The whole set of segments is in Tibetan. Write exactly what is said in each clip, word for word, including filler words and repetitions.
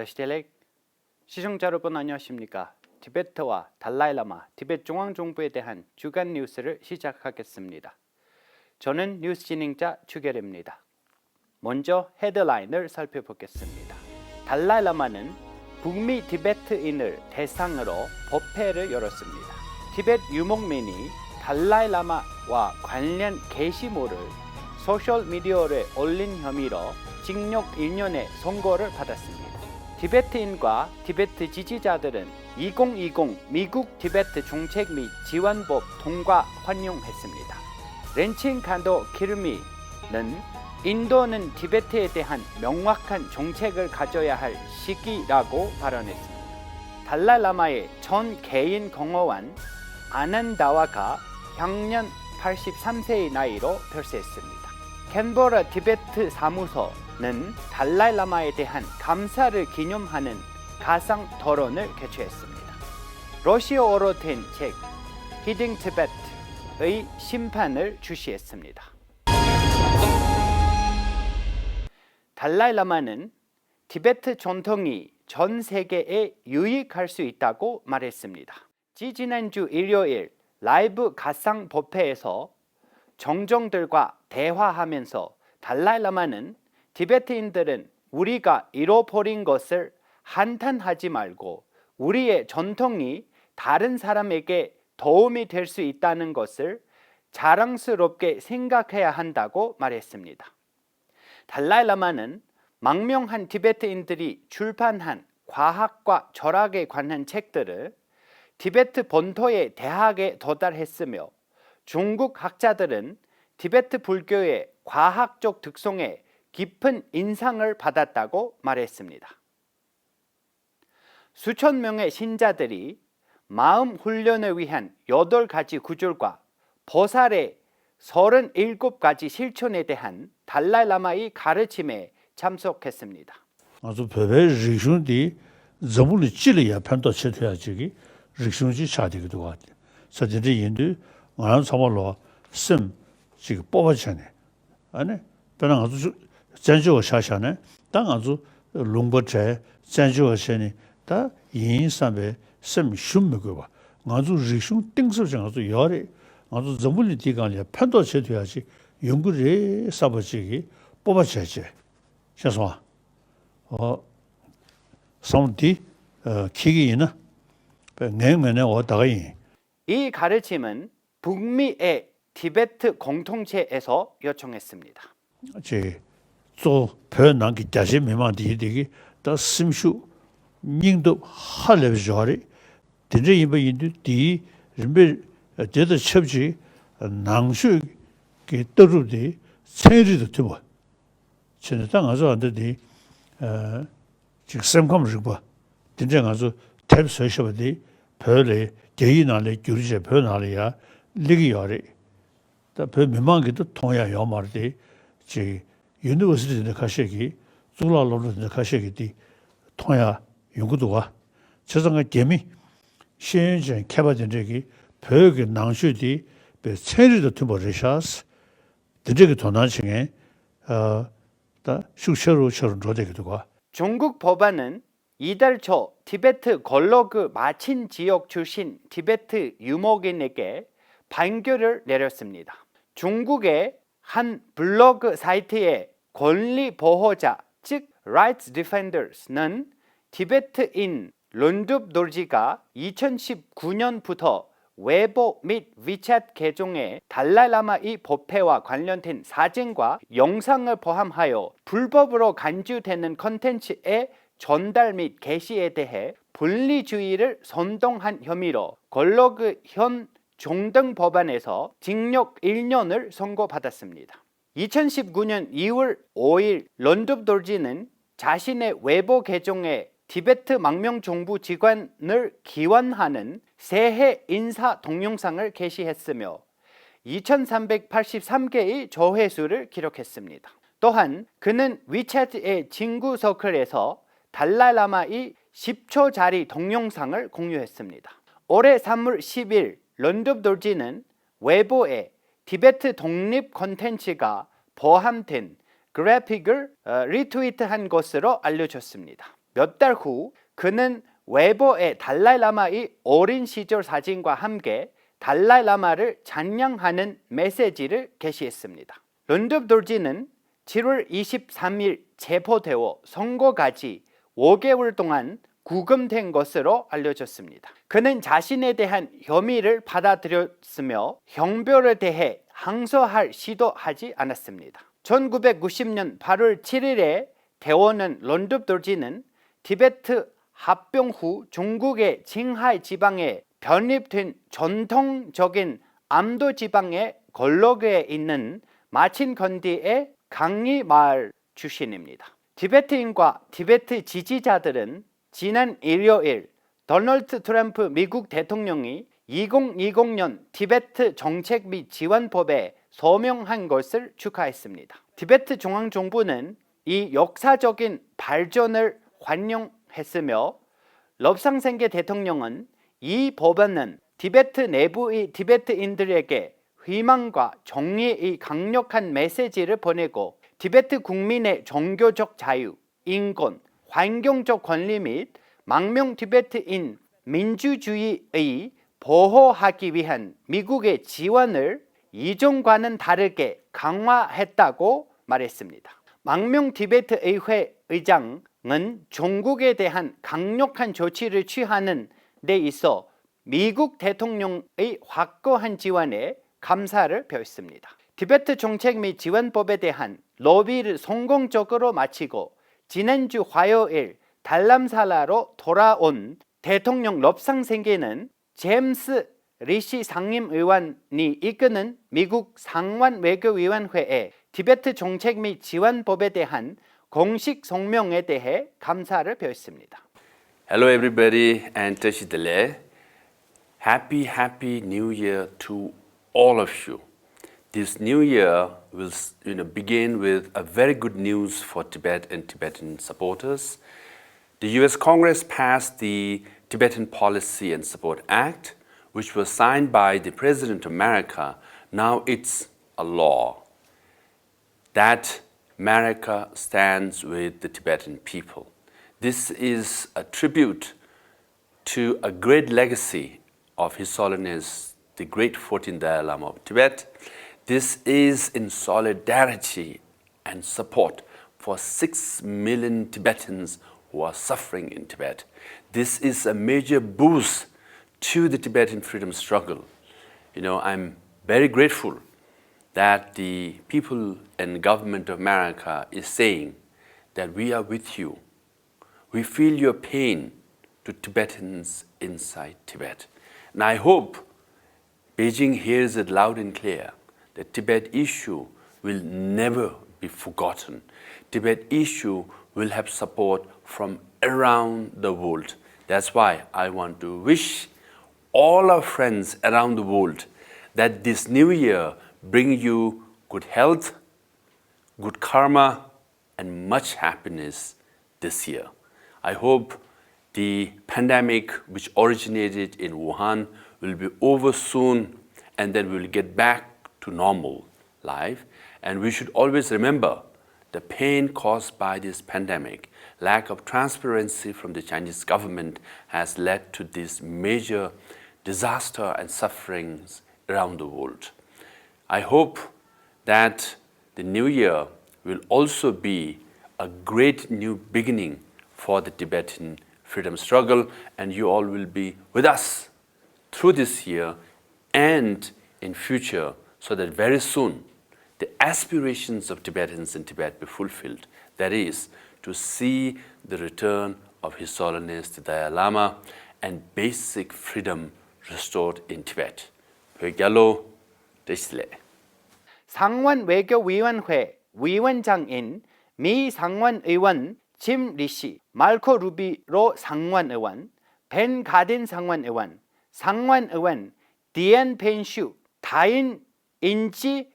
ཤེས་ལེགས། 시청자 여러분 안녕하십니까? 티베트와 달라이라마, 티베트 중앙정부에 대한 주간 뉴스를 시작하겠습니다. 저는 뉴스 진행자 주결입니다. 먼저 헤드라인을 살펴보겠습니다. 달라이라마는 북미 디베트인을 대상으로 법회를 열었습니다. 티베트 유목민이 달라이라마와 관련 게시물을 소셜 미디어에 올린 혐의로 징역 일 년의 선고를 받았습니다. 디베트인과 디베트 지지자들은 이천이십 미국 디베트 정책 및 지원법 통과 환영했습니다. 렌친 칸도 키르미는 인도는 디베트에 대한 명확한 정책을 가져야 할 시기라고 발언했습니다. 달라이라마의 전 개인 경호원 아난다와가享年팔십삼 세의 나이로 별세했습니다. 캔버라 디베트 사무소는 달라이라마에 대한 감사를 기념하는 가상 토론을 개최했습니다. 러시아어로 된 책 Hidden Tibet의 심판을 출시했습니다. 달라이라마는 디베트 전통이 전 세계에 유익할 수 있다고 말했습니다. 지지난주 일요일 라이브 가상 법회에서 정정들과 대화하면서 달라이라마는, "디베트인들은 우리가 잃어버린 것을 한탄하지 말고 우리의 전통이 다른 사람에게 도움이 될 수 있다는 것을 자랑스럽게 생각해야 한다"고 말했습니다. 달라이라마는 망명한 디베트인들이 출판한 과학과 철학에 관한 책들을 디베트 본토의 대학에 도달했으며, 중국 학자들은 디베트 불교의 과학적 특성에 깊은 인상을 받았다고 말했습니다. 수천 명의 신자들이 마음 훈련을 위한 여덟 가지 구절과 보살의 서른일곱 가지 실천에 대한 달라이라마의 가르침에 참석했습니다. ང་ཚོ་བོད་པའི་རིག་གཞུང་འདི་འཛམ་བུ་གླིང་སྤྱི་ལ་ཡང་ཕན་ཐོགས་བྱེད་ཐུབ་ཡག་ཅིག་གི་རིག་གཞུང་ཅིག་ཆགས་བསྡད་ཀྱི་འདུག་བ། ས་དེ་འདྲ་ཡིན་དུས་ང་རང་ཚང་མ་ལོ་སེམས་ཅིག་སྤོབས་པ་བྱས་ནས། ཨ་ནི། དཔེར་ན་ང་ཚོ་བཙན་བྱོལ་བ་ཆ་བཞག་ན་ད་ང་ཚོ་ལུང་པ་བྲལ་བཙན་བྱོལ་བ་བྱས་ནས་ད་ཡིན་བསམ་པའི་སེམས་ཞུམ་མི་དགོས་པ། ང་ཚོ་རིག་གཞུང་གཏིང་ཟབ་ཅིག་ང་ཚོ་ཡོད་རེད། ང་ཚོ་འཛམ་བུ་གླིང་འདིའི་སྒང་ལ་ཕན་ཐོགས་བྱེད་ཐུབ་ཡག་ཅིག་ཡོང་གི་རེད་བསམ་པ་ཅིག་གི་སྤོབས་པ་བྱས་བྱས། ཤེས་སོང་ཨ། འོ། བསམ་བློ་འདི་འཁྱེར་གྱི་ཡིན་ན་ངའི་ངོས་ནས་འོ་ད་ག་ཡིན། 이 가르침은 북미의 디베트 공동체에서 요청했습니다. ཅེས། གཙོ་བོ་བོད་ནང་གི་རྒྱ་ཆེའི་མི་མང་འདིའི་འདི་གི་ད་སེམས་ཤུགས་སྙིང་སྟོབས་ཧ་ལས་པའི་འབྱོར་བ་རེད། དེ་འདྲ་ཡིན་པ་ཡིན་དུས་འདིའི་རིམ་པས་དེ་དང་ཆབས་ཅིག་ནང་ཆོས་ཀྱི་ལྟ་གྲུབ་དེ་ཚན་རིག་དང་མཐུན་པ་བྱས་ནས་ད་ང་ཚོ་ཨ་འདི་འདི། ཅིག་སེམས་ཁམས་རིག་པ་འདི་འདྲས་ང་ཚོ་དེབ་བཟོས་བཞག་པ་འདི་བོད་ལ་རྒྱ་ཡིག་ནང་ལ་བསྒྱུར་བྱས་བོད་ནང་ལ་ཡང་སླེབས་ཀྱི་ཡོད་རེད། ད་བོད་མི་མང་གིས་ད་མཐོང་ཡ་ཡོད་མ་རེད་དེ། ཅིག་ཡུ་ནི་ཝར་སི་ཊི་འདི་འདྲ་ཁ་ཤས་ཀྱིས་གཙུག་ལག་སློབ་གྲྭ་འདི་འདྲ་ཁ་ཤས་ཀྱིས་འདི་མཐོང་ཡ་ཡོང་གི་འདུག་ག་བྱས་ཙང་ང་རྒྱ་མི་ཤེས་ཡོན་ཅན་མཁས་པ་དེ་འདྲས་ཀྱིས་བོད་ཀྱི་ནང་ཆོས་འདི་བས་ཚན་རིག་དང་མཐུན་པ་རེད་ཤག་དེ་འདྲས་ཀྱི་དོ་སྣང་བྱེད་མཁན་ད་ཤུགས་ཆེ་རུ་ཆེ་རུ་འགྲོ་བསྡད་ཀྱི་འདུག་ག་བྱུང་འགུག་བོད་པ་ནི་ཡི་དར་ཆོ་ཏི་བེ་ཏི་གོ་ལོག་གི་མ་ཆིན་ཇི་ཡོག་ཆུ་ཤིན་ཏི་བེ་ཏི་ཡུ་མོ་གི་ནི་གེ་ཕན་གྱི་རིར་ལེ་རོ་སིམ་ནི་ད། བྱུང་འགུག་གི་ཧན་བུ་ལོག་གི་སའི་ཏི་ཨེ་ཀོན་ལི་བོ་ཧོ་ཅ་ཅིག་Rights Defenders ནན་ཏི་བེ་ཏི་ཨིན་ལོན་གྲུབ་རྡོ་རྗེ་ག་ཡི་ཆན་ཤིབ་གུ་ཉོན་བུ་ཐོ་ཝེ་པོ་མིད་ཝི་ཆད་ཁེ་ཅུང་ངེ་ཐལ་ལའི་བླ་མ་ཨི་བོད་ཕེ་བ་གོན་ལོན་ཐིན་ས་ཅིང་ག་ཡོང་ས་ངེ་བོ་ཧམ་ཧ་ཡོ་ཕུལ་པོ་བུ་རོ་གན་ཅུ་ཐེ་ནན་ཁོན་ཐེན་ཆི་ཨེ་ཆོན་དལ་མིད་ཁེ་ཤི་ཨེ་ཏེ་ཧེ་ཕུལ་ལི་ཅུ་ཡི་རིར་སོན་ཏོང་ཧན་ཧྱོ་མི་རོ་གོ་ལོ་གི་ཧྱོན་ཆུང་ཏང་བོ་བ་ནེ་སོ་ཅིང་ཉོག་ཨིལ་ཉོ་ནིར་སོང་གོ་ཕ་ཏ་སིམ་ནི་ད། ཡི་ཆན་ཤིབ་གུ་ཉོན་ཡི་བུར་འོ་ཡིར་ལོན་གྲུབ་རྡོ་རྗེ་ནན་ཆ་ཤི་ནེ་ཝེ་པོ་ཁེ་ཅུང་ངེ་ཏི་བེ་ཏི་མང་མྱོང་ཆུང་བུ་ཅི་ཀོན་ནིར་ཁི་ཝན་ཧ་ནན་སེ་ཧེ་ཨིན་ས་ཐོང་ཡོང་ས་ངར་ཁེ་ཤི་ཧེ་སི་མྱོ། ཡི་ཆན་སམ་བེག་ཕར་ཤིབ་སམ་ཀེ་ཡི་ཆོ་ཧེ་སུ་རིར་ཁི་རོ་ཁེ་སིམ་ནི་ད། ཏོ་ཧན་ཁི་ནན་ཝི་ཆད་ཨེ་ཆིང་གུ་སོ་ཁི་རེ་སོ་ཐལ་ལའི་བླ་མ་ཨི་ཤིབ་ཆོ་ཆ་རི་ཐོང་ཡོང་ས་ངར་ཁོང་ཡོ་ཧེ་སིམ་ནི་ད། འོ་རེ་སམ་མུར་ཤིབ་ཡིར་ལོན་གྲུབ་རྡོ་རྗེ་ནན་ཝེ་པོ་ཨེ་ཏི་བེ་ཏི་ཐོང་ནིབ་ཁོན་ཐེན་ཆི་ག་བོ་ཧམ་ཐེན་གྲེ་ཕི་གིར་རི་ཐུ་ཝི་ཏི་ཧན་གོ་སི་རོ་ཨ་ལུ་ཆོ་སིམ་ནི་ད། 몇 달 후 그는 웨이보에 달라이 라마의 어린 시절 사진과 함께 달라이 라마를 찬양하는 메시지를 게시했습니다. 론ܕܘܦ 도르지는 칠월 이십삼일 체포되어 선고까지 오 개월 동안 구금된 것으로 알려졌습니다. 그는 자신에 대한 혐의를 받아들였으며, 형별에 대해 항소할 시도하지 않았습니다. 천구백구십년 팔월 칠일에 대원은 론ܕܘܦ 도르지는 티베트 합병 후 중국의 칭하이 지방에 편입된 전통적인 암도 지방의 걸러그에 있는 마친건디의 강리 마을 출신입니다. 티베트인과 티베트 지지자들은 지난 일요일 도널드 트럼프 미국 대통령이 이천이십년 티베트 정책 및 지원법에 서명한 것을 축하했습니다. 티베트 중앙정부는 이 역사적인 발전을 환영했으며, 럽상생게 대통령은 이 법안은 티베트 내부의 티베트인들에게 희망과 정의의 강력한 메시지를 보내고, 티베트 국민의 종교적 자유, 인권, 환경적 권리 및 망명 티베트인 민주주의의 보호하기 위한 미국의 지원을 이전과는 다르게 강화했다고 말했습니다. 망명 티베트 의회 의장은 중국에 대한 강력한 조치를 취하는 데 있어 미국 대통령의 확고한 지원에 감사를 표했습니다. 티베트 정책 및 지원법에 대한 로비를 성공적으로 마치고 지난주 화요일 달람살라로 돌아온 대통령 럽상생게는 제임스 리시 상임의원이 이끄는 미국 상원 외교위원회에 티베트 정책 및 지원법에 대한 공식 성명에 대해 감사를 표했습니다. Hello everybody and Tashi Delek. Happy, happy New Year to all of you. This new year will s- you know, begin with a very good news for Tibet and Tibetan supporters. The U S Congress passed the Tibetan Policy and Support Act, which was signed by the President of America. Now it's a law that America stands with the Tibetan people. This is a tribute to a great legacy of His Holiness the Great fourteenth Dalai Lama of Tibet. This is in solidarity and support for six million Tibetans who are suffering in Tibet. This is a major boost to the Tibetan freedom struggle. You know, I'm very grateful that the people and government of America is saying that we are with you. We feel your pain to Tibetans inside Tibet. And I hope Beijing hears it loud and clear that Tibet issue will never be forgotten. Tibet issue will have support from around the world. That's why I want to wish all our friends around the world that this new year bring you good health, good karma, and much happiness this year. I hope the pandemic which originated in Wuhan will be over soon, and then we will get back to normal life. And we should always remember the pain caused by this pandemic. Lack of transparency from the Chinese government has led to this major disaster and sufferings around the world. I hope that the new year will also be a great new beginning for the Tibetan freedom struggle, and you all will be with us through this year and in future, so that very soon the aspirations of Tibetans in Tibet be fulfilled. That is, to see the return of His Holiness the Dalai Lama and basic freedom restored in Tibet. བོད་རྒྱལ་ལོ། བཀྲ་ཤིས་བདེ་ལེགས། 상원외교위원회 위원장인 미 상원의원 짐 리시, 말코 루비로 상원의원, 벤 가딘 상원의원, 상원의원 디엔 펜슈, 다인 인지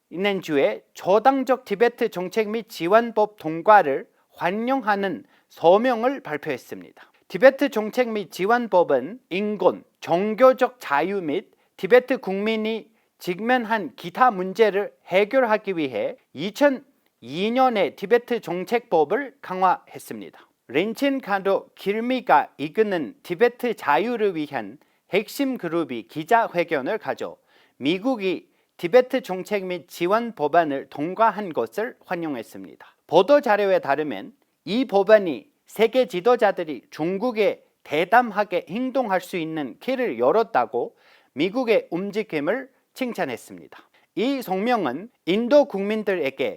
있는 주에 초당적 티베트 정책 및 지원법 통과를 환영하는 서명을 발표했습니다. 티베트 정책 및 지원법은 인권, 종교적 자유 및 티베트 국민이 직면한 기타 문제를 해결하기 위해 이천이 년에 티베트 정책법을 강화했습니다. རིན་ཆེན་མཁའ་འགྲོ་ཁིར་མི་ཀ་ཨི་ཀི་ནན་ཐི་བེ་ཐི་ཇ་ཡུ་རི་བི་ཧན་ཧེག་ཤིམ་གུ་རུ་བི་གི་ཇ་ཧེ་ཀྱོ་ནར་ཁ་ཇོ་མི་གུ་གི་ཐི་བེ་ཐི་ཆུང་ཆེག་མི་ཇི་ཝན་བོ་བ་ནར་ཐོང་ཀ་ཧན་གོ་སར་ཧོན་ཡོང་ཨེ་སིམ་ནི་ད། བོ་དོ་ཇ་རེ་བའི་ཐ་རི་མེན། ཨི་བོ་བ་ནི་སེ་ཀེ་ཇི་དོ་ཇ་ཏི་རི་ཆུང་གུ་གེ་ཐེ་ཏམ་ཧ་ཀེ་ཧིང་ཏུང་ཧར་སུ་ཡིན་ནན་ཁི་རི་ཡོ་རོ་ཏ་གོ་མི་གུ་གེ་ཨུམ་ཇི་ཁེ་མར་ཆིང་ཆན་ཨེ་སིམ་ནི་ད། ཨི་སོང་མྱོང་ངན་ཨིན་དོ་ཁུང་མིན་ཏར་ཨེ་ཀེ་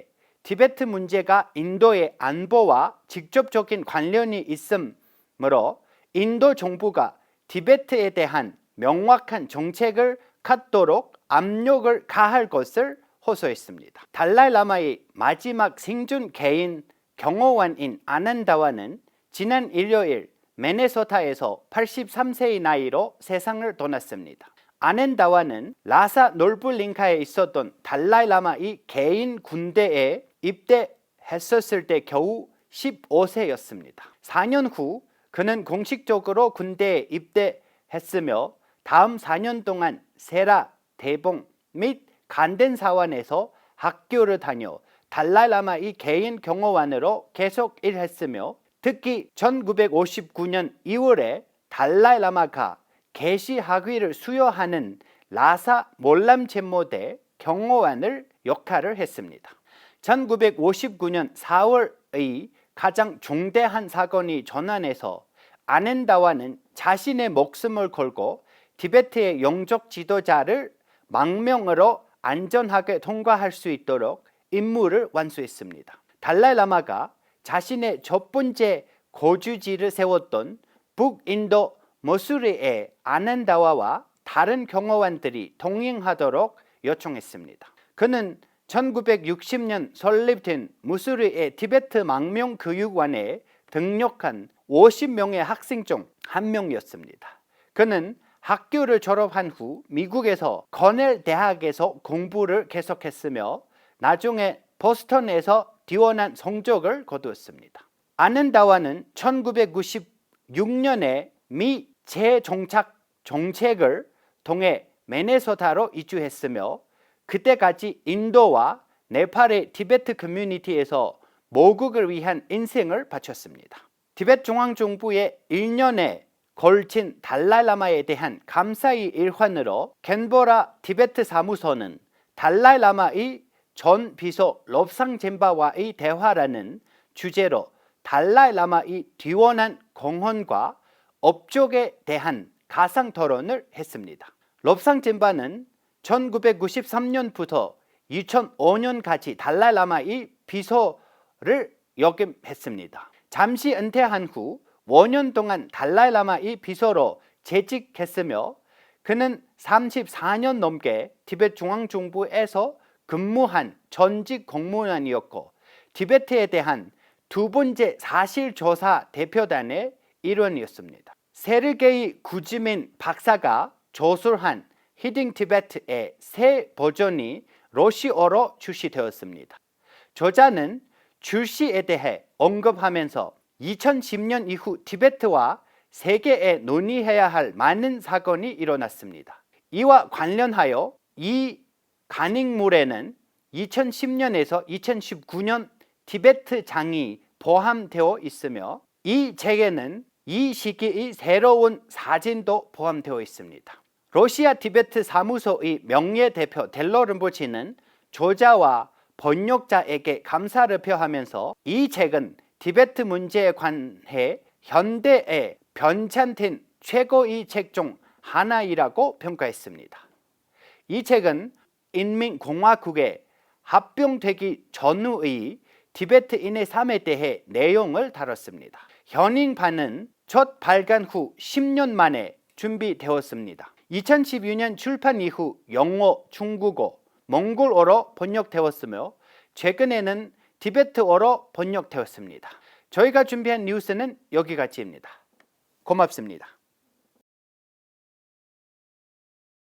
ཐི་བེ་ཐི་མུན་ཇེ་ཀ་ཨིན་དོ་ཨེ་ཨན་པོ་བ་ཆིག་ཅོབ་ཅོ་ཀིན་ཁན་ལེའོ་ནི་ཨི་སིམ་མི་རོ། ཨིན་དོ་ཆུང་པུ་ཀ་ཐི་བེ་ཐི་ཨེ་ཏེ་ཧན་མྱོང་བ་ཁན་ཆུང་ཆེ་གར་ཁ་ཏོ་རོག་ཨམ་ཉོ་གར་ཁ་ཧར་གོ་སར་ཧོ་སོ་ཨེ་སིམ་ནི་ད། ཐ་ལའི་བླ་མ་ཨི་མ་ཅི་མག་སིང་ཅུན་ཁེ་ཨིན་ཁྱོང་ངོ་ཝན་ཨིན་ཨ་ནན་ད་བ་ནན་ཅི་ནན་ཨིར་ཡོ་ཨིར་མེ་ནེ་སོ་ཐ་ཨེ་སོ་ཕར་ཤིབ་སམ་སེ་ཨི་ན་ཨི་རོ་སེ་སང་ངར་དོ་ན་སིམ་ནི་ད། ཨ་ནན་ད་བ་ནན་ལ་ས་ནོར་བུ་གླིང་ཁ་ཨེ་ཨི་སོ་དོན་ཐ་ལའི་བླ་མ་ཨི་ཁེ་ཨིན་ཁུན་ཏེ་ཨེ་ཨིབ་ཏེ་ཧེ་སོ་སིར་ཏེ་ཁྱོ་བུ་ཤིབ་ཨོ་སེ་ཡོ་སིམ་ནི་ད། ས་ཉོན་ཧུ་ཁུ་ནན་ཁོང་ཤིག་ཅོ་ཀི་རོ་ཁུན་ཏེ་ཨིབ་ཏེ་ཧེ་སིམ་ཡོ་ཐམ་ས་ཉོན་ཏུང་ཨན་སེ་ར་ཐེ་པོང་མིད་ཁན་ཏེན་ས་བ་ནེ་སོ་ཧག་ཀྱུ་རུ་ཐ་ཉོ་ཐ་ལའི་བླ་མ་ཨི་ཁེ་ཨིན་ཁྱོང་ངོ་བ་ནི་རོ་ཁེ་སོག་ཨིར་ཧེ་སིམ་ཡོ། ཐིག་གི་ཆོན་གུ་བེག་འོ་ཤིབ་གུ་ཉོན་ཨི་བོ་རེ་ཐ་ལའི་བླ་མ་ཁ་ཁེ་ཤི་ཧ་གུ་རུ་སུ་ཡོ་ཧ་ནན་ལ་ས་མོལ་ལམ་ཆེན་མོ་ཏེ་ཁྱོང་ངོ་བ་ནིར་ཡོག་ཁ་རུ་ཧེ་སིམ་ནི་ད། ཆོན་གུ་བེག་འོ་ཤིབ་གུ་ཉོན་ས་བར་ཨི་ཁ་ཅང་ཆུང་ཏེ་ཧན་ས་གོ་ནི་ཆོན་ན་ནེ་སོ་ཨ་ནན་ད་བ་ནན་ཆ་ཤི་ནེ་མོག་སི་མོལ་ཁོལ་གོ་ཐི་བེ་ཐི་ཡོང་ཅོག་ཅི་ཏོ་ཅ་རུ་མང་མྱོང་ངི་རོ་ཨན་ཅོན་ཧ་ཀེ་ཐོང་ག་ཧར་སུ་ཨི་ཏོ་རོག་ཨིམ་མུ་རུ་ཝན་སུ་ཨི་སིམ་ནི་ད། ཐ་ལའི་བླ་མ་ཀ་ཆ་ཤི་ནེ་ཆོ་པུན་ཅེ་ཁོ་ཅུ་ཅི་རུ་སེ་བོ་ཏོན་བུག་ཨིན་དོ་མོ་སུ་རི་ཨེ་ཨ་ནན་ད་བ་བ་ཐ་རན་ཁྱོང་ངོ་ཝན་ཏི་རི་ཐོང་ཡིང་ཧ་ཏོ་རོག་ཡོ་ཆུང་ཨི་སིམ་ནི་ད། ཁུ་ནན་ཆོན་གུ་བེག་ཡུག་ཤིམ་ཉན་སོལ་ལིབ་ཐིན་མུ་སུ་རི་ཨེ་ཐི་བེ་ཐི་མང་མྱོང་ཁུ་ཡུག་བ་ནེ་ཐིང་ཉོག་ཁན་འོ་ཤིབ་མྱོང་ཨེ་ཧག་སིང་ཅོང་ཧམ་མྱོང་ཡོ་སིམ་ནི་ད། ཁུ་ནན་ཧག་ཀྱུ་རུ་ཆོ་རོ་ཧན་ཧུ་མི་གུ་གེ་སོ་ཁོ་ནེར་ཏེ་ཧ་གེ་སོ་ཁོང་པུ་རུ་ཁེ་སོ་ཁེ་སིམ་ཡོ། ན་ཅུང་ཨེ་པོ་སི་ཐོན་ཨེ་སོ་ཏི་ཝོ་ནན་སོང་ཅོ་གར་ཁོ་ཏུ་སིམ་ནི་ད། ཨ་ནན་ད་བ་ནན་ཆོན་གུ་བེག་གུ་ཤིབ་ཡུག་ཉོ་ནེ་མི་ཆེ་ཆུང་ཆག་ཆུང་ཆེ་གར་ཐོང་ཨེ་མེ་ནེ་སོ་ཐ་རོ་ཨི་ཅུ་ཧེ་སིམ་ཡོ། ཁི་ཏེ་ཀ་ཅི་ཨིན་དོ་བ་ནེ་ཕ་རེ་ཐི་བེ་ཐི་ཁོ་མུ་ནི་ཐི་ཨེ་སོ་བོ་གུ་གར་བི་ཧན་ཨིན་སེ་ངར་ཕ་ཆོ་སིམ་ནི་ད། ཐི་བེ་ཐི་ཅུང་ཨང་ཅུང་པུ་ཡེ་ཨིར་ཉོ་ནེ་ཁོལ་ཆིན་ཐ་ལའི་བླ་མ་ཡེ་ཏེ་ཧན་ཁམ་ས་ཡི་ཨིར་ཧོན་ནི་རོ་ཁེན་བོ་ར་ཐི་བེ་ཐི་ས་མུ་སོ་ནན་ཐ་ལའི་བླ་མ་ཨི་ཆོན་ཕི་སོ་ལོབ་སང་ཆེན་པ་བ་ཨི་ཐེ་ཧ་ར་ནན་ཆུ་ཅེ་རོ་ཐ་ལའི་བླ་མ་ཨི་ཏི་ཝོ་ནན་ཁོང་ཧོན་ཀ་ཨོབ་ཅོ་གེ་ཏེ་ཧན་ཁ་སང་ཐོ་རོ་ནིར་ཧེ་སིམ་ནི་ད། ལོབ་སང་ཆེན་པ་ནན་ཆོན་གུ་བེག་གུ་ཤིབ་སམ་ཉོན་ཕུ་ཐོ་ཡི་ཆོན་འོ་ཉོན་ཁ་ཆི་ཐ་ལའི་བླ་མ་ཨི་ཕི་སོ་རིར་ཡོག་གིམ་ཧེ་སིམ་ནི་ད། ཆམ་ཤི་ཨན་ཐེ་ཧན་ཧུ་འོ་ཉོན་ཏོང་ཨན་ཐ་ལའི་བླ་མ་ཨི་ཕི་སོ་རོ་ཆེ་ཅིག་ཧེ་སིམ་ཡོ། ཁི་ནན་སམ་ཤིབ་ས་ཉོན་ནོམ་གེ་ཐི་བེ་ཐི་ཅུང་ཨང་ཅུང་པུ་ཨེ་སོ་གུམ་མུ་ཧན་ཆོན་ཅིག་ཁོང་མུ་ནན་ཡོག་གོ་ཐི་བེ་ཐི་ཨེ་ཏེ་ཧན་ཐུ་པུན་ཅེ་ས་ཤིར་ཆོ་ས་ཐེ་ཕྱོ་ད་ནེ་ཨི་རོན་ཡོ་སིམ་ནི་ད། སེ་རི་ཀེ་ཡི་ཁུ་ཅི་མིན་ཕག་ས་ཀ་ཇོ་སུར་ཧན་ཧི་ཏིང་ཐི་བེ་ཐི་ཨེ་སེ་བོ་ཅོ་ནི་རོ་ཤི་ཨོ་རོ་ཆུར་ཤི་ཐེ་ཡོ་སིམ་ནི་ད། ཇོ་ཅ་ནན་ཆུར་ཤི་ཨེ་ཏེ་ཧེ་ཨོང་གབ་ཧ་མེན་སོ་ཡི་ཆོན་ཤིམ་ཉོན་ཡི་ཧུ་ཐི་བེ་ཐི་བ་སེ་ཀེ་ཨེ་ནོ་ནི་ཧེ་ཡ་ཧལ་མ་ནིན་ས་ཀོ་ནི་ཨི་རོ་ན་སིམ་ནི་ད། ཡི་བ་ཁན་ལོན་ཧ་ཡོ་ཡི་ཁ་ནིང་མུ་རེ་ནན་ཡི་ཆོན་ཤིམ་ཉོན་ཨེ་སོ་ཡི་ཆོན་ཤིབ་གུ་ཉོན་ཐི་བེ་ཐི་ཆ་ངི་ཕོ་ཧམ་ཐེ་ཨོ་ཨི་སིམ་ཡོ། ཡི་ཆེ་གེ་ནན་ཡི་ཤི་ཀི་ཨི་སེ་རོ་ཝུན་ས་ཅིན་ཏོ་ཕོ་ཧམ་ཐེ་ཨོ་ཨི་སིམ་ནི་ད། རོ་ཤི་ཡ་ཐི་བེ་ཐི་ས་མུ་སོ་ཨི་མྱོང་ངེ་ཐེ་ཕྱོ་ཐེ་ལོ་རིན་པོ་ཆེ་ནན་ཆོ་ཅ་བ་ཕོ་ཉོག་ཅ་ཨེ་ཀེ་ཁམ་ས་རི་ཕྱོ་ཧ་མེན་སོ་ཡི་ཆེ་གན་ཐི་བེ་ཐི་མུན་ཅེ་ཁོན་ཧེ་ཧྱོན་ཏེ་ཨེ་ཕྱོན་ཆན་ཐིན་ཆེ་ཀོ་ཨི་ཆེག་ཅུང་ཧ་ན་ཡི་ར་ཀོ་ཕྱོན་ཀ་ཨི་སིམ་ནི་ད། ཡི་ཆེ་གན་ཨིན་མིང་གོང་བ་ཁུ་གེ་ཧབ་པྱོང་ཐེ་ཀི་ཆོ་ནུ་ཨི་ཐི་བེ་ཐི་ཨི་ནེ་ས་མེ་ཏེ་ཧེ་ནེ་ཡོང་ངལ་ཐ་རོ་སིམ་ནི་ད། ཧྱོ་ནིང་ཕ་ནན་ཆོད་ཕལ་གན་ཁུ་ཤིམ་ཉོན་མ་ནེ་ཆུན་པི་ཐེ་བོ་སིམ་ནི་ད། ཡི་ཆན་ཤིབ་ཡུ་ཉན་ཆུལ་ཕན་ཡི་ཧུ་ཡོང་ངོ་ཆུང་གུ་གོ་མོང་གོལ་ཨོ་རོ་ཕོ་ཉོག་ཐེ་བོ་སིམ་ཡོ། ཆེ་ཀི་ནེ་ནན་ཐི་བེ་ཐི་ཨོ་རོ་ཕོ་ཉོག་ཐེ་བོ་སིམ་ནི་ད། ཆོ་ཡི་ཀ་ཆུན་ཕན་ནིའུ་སི་ནན་ཡོ་གི་ཀ་ཅིམ་ནི་ད། ཁོ་མབ་སིམ་ནི་ད།